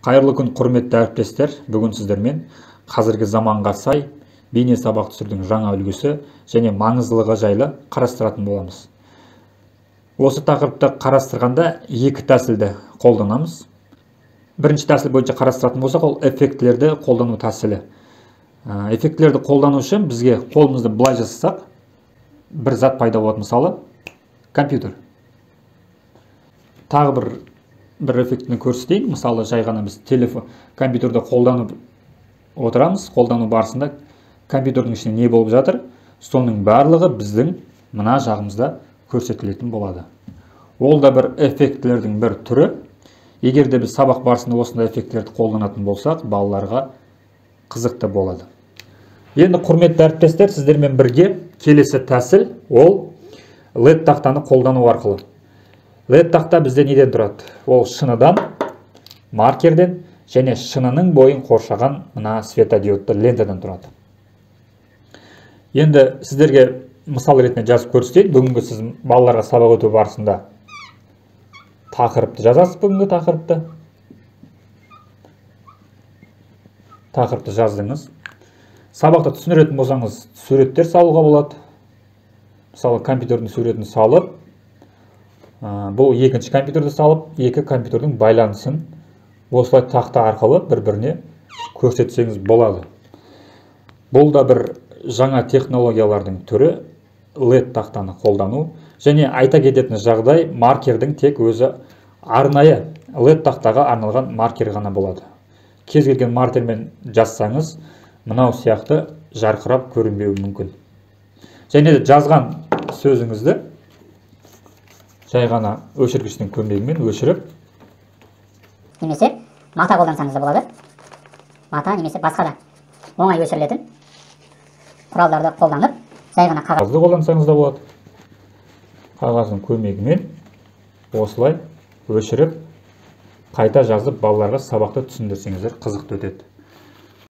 Қайырлы күн, құрметті әріптестер. Бүгін сіздермен қазіргі заманға сай бейне сабақ түсірудің жаңа үлгісі және маңыздылығы жайлы қарастыратын боламыз. Осы тақырыпты қарастырғанда екі тәсілді қолданамыз. Бірінші тәсіл бойынша қарастыратын болсақ, ол эффектілерді қолдану тәсілі. Эффектілерді қолдану үшін бізге қолымызды былай жасасақ, бір зат пайда болады, мысалы, компьютер. Тағы бір эффектіні көрсетейін. Мысалы, жай ғана біз телефон, компьютерді қолданып отырамыз. Қолдану барысында компьютердің ішінде не болып жатыр, соның барлығы біздің мына жағымызда көрсетілетін болады. Ол да бір эффектілердің бір түрі. Егер де біз сабақ барысында осындай эффектілерді қолданатын болсақ, балаларға қызықты болады. Енді, құрметті әріптестер, сіздермен бірге келесі тәсіл ол LED тақтаны қолдану арқылы. LED тақта бізде неден тұрады? Ол шыныдан, маркерден және шынының бойын қоршаған мына светодиодты лентадан тұрады. Енді сіздерге мысал ретінде жазып көрсетейін. Бүгінгі сіз балаларға сабақ өту барысында тақырыпты жазасыз, бүгінгі тақырыпты. Тақырыпты жаздыңыз. Сабақта түсіндіретін болсаңыз, суреттер салуға болады. Мысалы, компьютердің суретін салып, бұл екінші компьютерді салып, екі компьютердің байланысын осылай тақта арқылы бір-біріне көрсетсеңіз болады. Бұл да бір жаңа технологиялардың түрі, LED тақтаны қолдану. Және айта кететін жағдай, маркердің тек өзі арнайы LED тақтаға арналған маркер ғана болады. Кез келген маркермен жазсаңыз, мынау сияқты жарқырап көрінбеуі мүмкін. Және де жазған сөзіңізді жай ғана өшіргіштің көмегімен өшіріп, немесе мата қолдансаңыз да болады. Мата немесе басқа да оңай өшірілетін құралдарды қолданып, жай ғана қағазды қолдансаңыз да болады. Қағаздың көмегімен осылай өшіріп, қайта жазып, балаларға сабақты түсіндірсеңіздер қызықты өтеді.